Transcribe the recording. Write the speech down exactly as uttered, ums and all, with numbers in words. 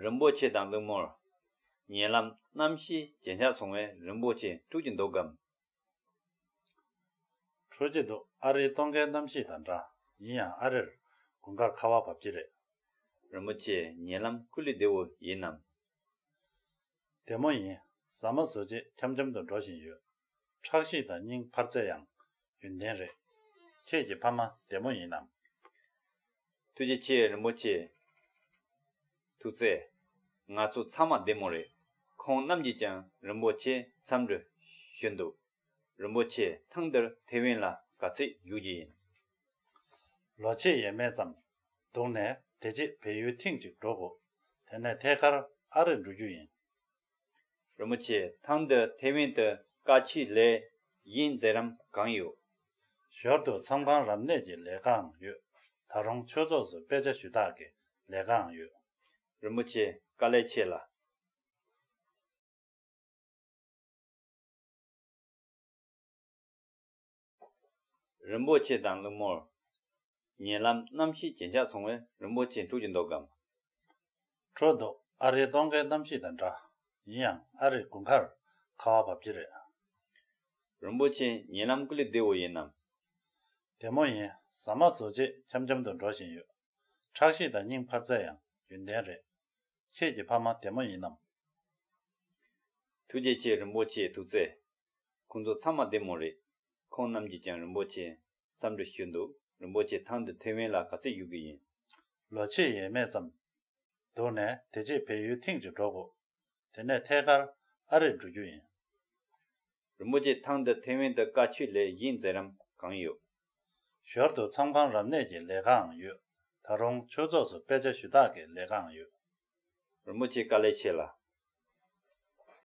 རིན་པོ་ཆེ་དང་གླེང་མོལ། ཉེ་ལམ་གནམ་གཤིས་ཇེ་འཁྱག་སོང་བས་རིན་པོ་ཆེ་འཁྲུག་གི་འདུག་གམ། འཁྲུག་གི་འདུག་ཨ་རིའི་གཏོང་མཁན་གནམ་གཤིས་དང་འདྲ། ཡིན་ཡང་ཨ་རིར་དགུན་ཁར་ཁ་བ་བབས་ཀྱི་རེད། རིན་པོ་ཆེ་ཉེ་ལམ་ཀུ་ལུ་བདེ་བོ་ཡིན་ནམ། བདེ་མོ་ཡིན། ཟ་མ་བཟོ་བྱེད་འཆམ་འཆམ་དུ་འགྲོ་བཞིན་ཡོད། ཁྲག་ཤེད་དང་སྙིང་འཕར་ཚད་ཡང་རྒྱུན་ལྡན་རེད། ཁྱེད་ཀྱི་ཕ་མ་བདེ་མོ་ཡིན་ནམ། ཐུགས་རྗེ་ཆེ་རིན་པོ་ཆེ། ཐུགས་རྗེ། ང་ཚོ་ཚང་མ་བདེ་མོ་རེད། ཁོང་རྣམས་ཀྱིས་ཀྱང་རིན་པོ་ཆེ་འཚམས་འདྲི་ཞུ་འདུག་རིན་པོ་ཆེ་ཐེངས་འདིར་ཐེ་ཝན་ལ་ག་ཚོད་བཞུགས་ཀྱི་ཡིན། ལོ་ཕྱེད་ཡས་མས་ཙམ། འདུག་ནས་དེ་རྗེས་བལ་ཡུལ་ཐེངས་གཅིག་འགྲོ་དགོས། དེ་ནས་ཐད་ཀར་ཨ་རི་འགྲོ་རྒྱུ་ཡིན། རིན་པོ་ཆེ་ཐེངས་འདི་ཐེ་ཝན་དུ་བཀའ་ཆོས་ལས་གཞན་མཛད་རིམ་གང་ཡོད། ཞོར་དུ་མཚམས་ཁང་རབ་གནས་ཀྱི་ལས་ཀའང་ཡོད། ད་རུང་ཆོས་ཚོགས་སུ་དཔེ་ཆ་ཞུ་དག་གི་ལས་ཀའང་ཡོད། རིན་པོ་ཆེ་དཀའ་ལས་ཆེ་ལ། རིན་པོ་ཆེ་དང་གླེང་མོལ། ཉེ་ལམ་གནམ་གཤིས་ཇེ་འཁྱག་སོང་བས་རིན་པོ་ཆེ་འཁྲུག་གི་འདུག་གམ། འཁྲུག་འདུག་ཨ་རིའི་གཏོང་མཁན་གནམ་གཤིས་དང་འདྲ། ཡིན་ཡང་ཨ་རིར་དགུན་ཁར་ཁ་བ་བབས་ཀྱི་རེད། རིན་པོ་ཆེ་ཉེ་ལམ་ཀུ་ལུ་བདེ་བོ་ཡིན་ནམ། བདེ་མོ་ཡིན། ཟ་མ་བཟོ་བྱེད་འཆམ་འཆམ་དུ་འགྲོ་བཞིན་ཡོད། ཁྲག་ཤེད་དང་སྙིང་འཕར་ཚད་ཡང་རྒྱུན་ལྡན་རེད། ཁྱེད་ཀྱི་ཕ་མ་བདེ་མོ་ཡིན་ནམ། ཐུགས་རྗེ་ཆེ་རིན་པོ་ཆེ་ཐུགས་རྗེ། ཁོང་ཚོ་ཚང་མ་བདེ་མོ་རེད། ཁོང་རྣམས་ཀྱིས་ཀྱང་རིན་པོ་ཆེ་འཚམས་འདྲི་ཞུ་འདུག་རིན་པོ་ཆེ་ཐེངས་འདི་ཐེ་ཝན་ལ་ག་ཚོད་བཞུགས་ཀྱི་ཡིན། ལོ་ཕྱེད་ཡས་མས་ཙམ། འདུག་ནས་དེ་རྗེས་བལ་ཡུལ་ཐེངས་གཅིག་འགྲོ་དགོས། དེ་ནས་ཐད་ཀར་ཨ་རིར་འགྲོ་རྒྱུ་ཡིན། རིན་པོ་ཆེ་ཐེངས་འདི་ཐེ་ཝན་དུ་བཀའ་ཆོས་ལས་གཞན་མཛད་རིམ་གང་ཡོད། ཞོར་དུ་མཚམས་ཁང་རབ་གནས་ཀྱི་ལས་ཀའང་ཡོད། ད་རུང་ཆོས་ཚོགས་སུ་དཔེ་ཆ་ཞུ་དག་གི་ལས་ཀའང་ཡོད། རིན་པོ་ཆེ་དཀའ་ལས་ཆེ་ལ།